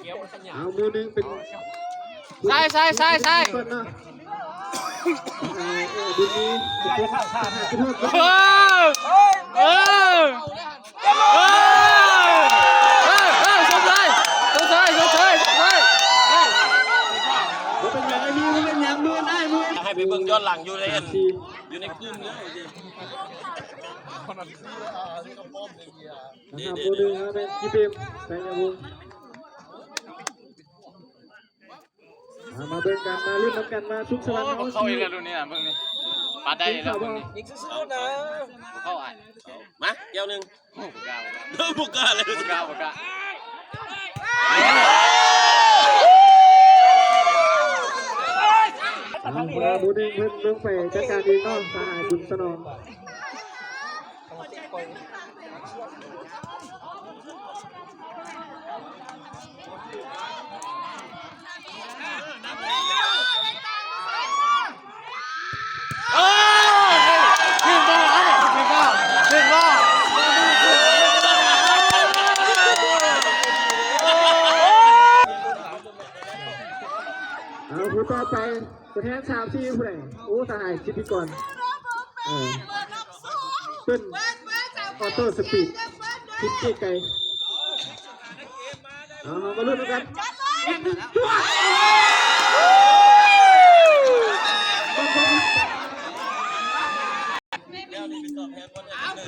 ເອົາ ໝູ່ໜຶ່ງເປັນ ຊ້າຍ ຊ້າຍ ຊ້າຍ ຊ້າຍ ກ່ອນເນາະ. ເອີ ບຸນມີ ເອີ ເອີ ເອີ ເອີ ຊົມເລີຍ ຊົມເລີຍ ຊົມເລີຍ ບໍ່ເປັນຫຍັງ ໄອ້ມີ ບໍ່ເປັນຫຍັງ ມື້ໜ້າ ມື້ ໃຫ້ໄປເບິ່ງຍ້ອນຫຼັງຢູ່ໃນອັນ ຢູ່ໃນກຸ່ມເດີ. ນະຄະ ໝູ່ໜຶ່ງ ແມ່ນຈີເບມ ໄຊຍະວົງ. ເອົາ ມາເບິ່ງກັນ ມາລຸ້ນນຳກັນ ມາສຸກສະຫວັນ ໂອ້ ເຂົ້າອີກແລ້ວ ລຸ້ນນີ້ນະ ເບິ່ງນີ້ ປາດໄດ້ອີກແລ້ວ ເບິ່ງນີ້ ຍິງສູ້ໆນະ ບໍ່ເຂົ້າອ້າຍ ມາ ແກ້ວໜຶ່ງ ໂອ້ ບໍ່ກ້າ ບໍ່ກ້າ ບໍ່ກ້າເລີຍ ບໍ່ກ້າ ບໍ່ກ້າ. ເອົາ ໝູ່ໜຶ່ງ ເພິ່ນລົງໄປຈັດການເອງເນາະ ສະຫາຍບຸນສະໜອງ. ເອົາ ຜູ້ຕໍ່ໄປ ຕົວແທນສາມສີ່ຜູ້ໃດ? ໂອ້ ສະຫາຍສິດທິກອນ ເອີ ເປັນອໍໂຕ້ສະປີດ ຄິດເກໄກ. ເອົາ ເຮົາມາລຸ້ນນຳກັນ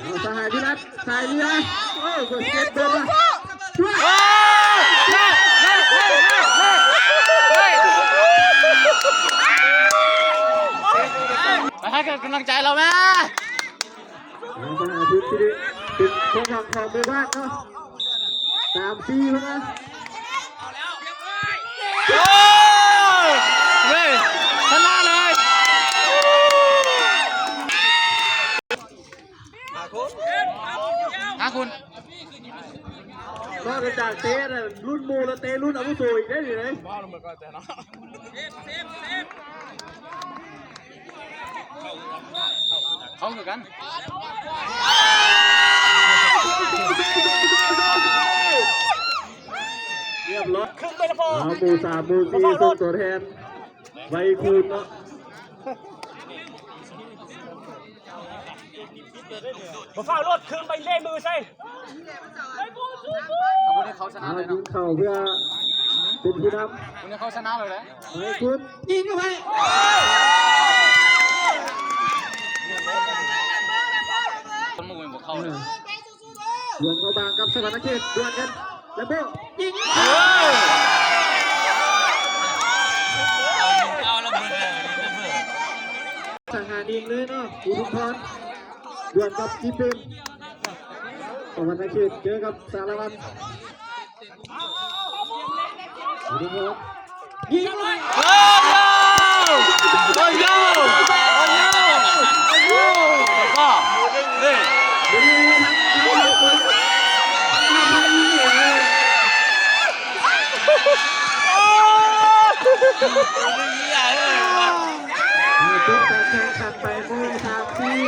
ເອົາ ສະຫາຍວິລັດ ສາຍເຫຼືອ ໂອ້ ກົດເກັບໂດນ ໃຫ້ກຳລັງໃຈລາວແມ້. ເອົາ ມະຫາວິທະຍາໄລ ເປັນຄວາມຫວັງຂອງໝູ່ບ້ານເນາະ ສາມສີ່ເພິ່ນນະ. ໂອ້ ເວີຍ ຊະນະເລີຍ ຫ້າຄົນ ຫ້າຄົນ. ນອກຈາກເຕະລຸ້ນໝູ່ແລ້ວ ເຕະລຸ້ນອາວຸໂສອີກເດ້ນີ້ເດ້. ເຂົ້າຄືກັນ ຮຽບຮ້ອຍ ເອົາ ໝູ່ສາມ ໝູ່ສີ່ ສົ່ງຕົວແທນໄວຄູນເນາະ. ບໍ່ຟ້າວໂລດ ຄືນໄປເລມືໃສ່ ເອົາ ຍິງເຂົ້າເພື່ອເປັນຜູ້ນຳ ຜູ້ນີ້ເຂົາຊະນະແລ້ວແຫຼະ ໃຫ້ຄຸນຍິງເຂົ້າໄປ ຄົນໝູ່ບໍ່ເຂົ້າເລີຍ. ເອີ ຫຼວງພະບາງກັບສະຫວັນນະເຂດ ດວນກັນ ແລ້ວໂບ້ຍິງ ເອີ ເອົາລະເບີດ ທະຫານຍິງເລີຍເນາະ ອຸທຸມພອນ ດວນກັບຈີເປັມ ສະຫວັນນະເຂດເຈີກັບສາລະວັນ ອຸທຸມພອນ ຍິງເຂົ້າໄປ ໂອ້ໂຫ ໂອ້ໂຫ ໂອ້ໂຫ ເອີ ເອີ ຈົບການແຂ່ງຂັນໄປ ໂອ້ ສາມສີ່.